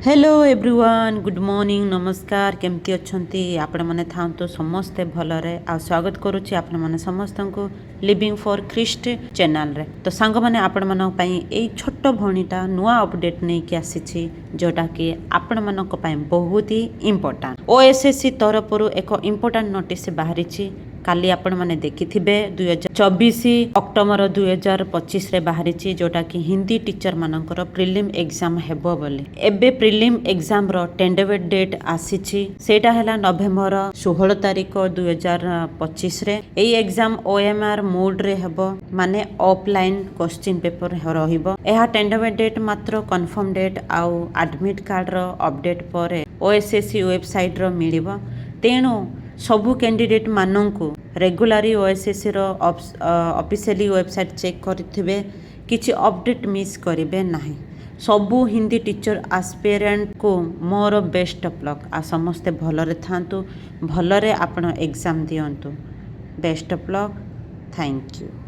Hello everyone, good morning, ନମସ୍କାର। କେମିତି ଅଛନ୍ତି ଆପଣମାନେ? ଥାଆନ୍ତୁ ସମସ୍ତେ ଭଲରେ। ଆଉ ସ୍ୱାଗତ କରୁଛି ଆପଣମାନେ ସମସ୍ତଙ୍କୁ ଲିଭିଂ ଫର୍ ଖ୍ରୀଷ୍ଟ ଚ୍ୟାନେଲରେ। ତ ସାଙ୍ଗମାନେ, ଆପଣମାନଙ୍କ ପାଇଁ ଏଇ ଛୋଟ ଭଉଣୀଟା ନୂଆ ଅପଡ଼େଟ୍ ନେଇକି ଆସିଛି, ଯେଉଁଟାକି ଆପଣମାନଙ୍କ ପାଇଁ ବହୁତ ହି ଇମ୍ପୋର୍ଟାଣ୍ଟ। ଓଏସ୍ଏସ୍ସି ତରଫରୁ ଏକ ଇମ୍ପୋର୍ଟାଣ୍ଟ ନୋଟିସ୍ ବାହାରିଛି। କାଲି ଆପଣମାନେ ଦେଖିଥିବେ, 2024 ଅକ୍ଟୋବର 2025ରେ ବାହାରିଛି, ଯେଉଁଟାକି ହିନ୍ଦୀ ଟିଚରମାନଙ୍କର ପ୍ରିଲିମ୍ ଏକ୍ଜାମ୍ ହେବ ବୋଲି। ଏବେ ପ୍ରିଲିମ୍ ଏକ୍ଜାମ୍ର ଟେଣ୍ଟେଟିଭ୍ ଡେଟ୍ ଆସିଛି। ସେଇଟା ହେଲା ନଭେମ୍ବର 16 ତାରିଖ 2025ରେ। ଏଇ ଏକ୍ଜାମ୍ ଓଏମ୍ଆର୍ ମୋଡ୍ରେ ହେବ, ମାନେ ଅଫଲାଇନ୍ କୋଶ୍ଚିନ୍ ପେପର ରହିବ। ଏହା ଟେଣ୍ଟେଟିଭ୍ ଡେଟ୍ ମାତ୍ର। କନଫର୍ମ ଡେଟ୍ ଆଉ ଆଡ଼ମିଟ୍ କାର୍ଡ଼ର ଅପଡେଟ୍ ପରେ ଓଏସ୍ଏସ୍ସି ୱେବସାଇଟ୍ର ମିଳିବ। ତେଣୁ ସବୁ କ୍ୟାଣ୍ଡିଡେଟ୍ ମାନଙ୍କୁ ରେଗୁଲାରି ଓଏସ୍ଏସ୍ସିର ଅଫିସିଆଲି ୱେବସାଇଟ୍ ଚେକ୍ କରିଥିବେ, କିଛି ଅପଡେଟ୍ ମିସ୍ କରିବେ ନାହିଁ। ସବୁ ହିନ୍ଦୀ ଟିଚର ଆସ୍ପିରାଣ୍ଟକୁ ମୋର ବେଷ୍ଟ ଅଫ୍ ଲକ୍। ଆଉ ସମସ୍ତେ ଭଲରେ ଥାଆନ୍ତୁ, ଭଲରେ ଆପଣ ଏକ୍ଜାମ୍ ଦିଅନ୍ତୁ। Best of luck, thank you.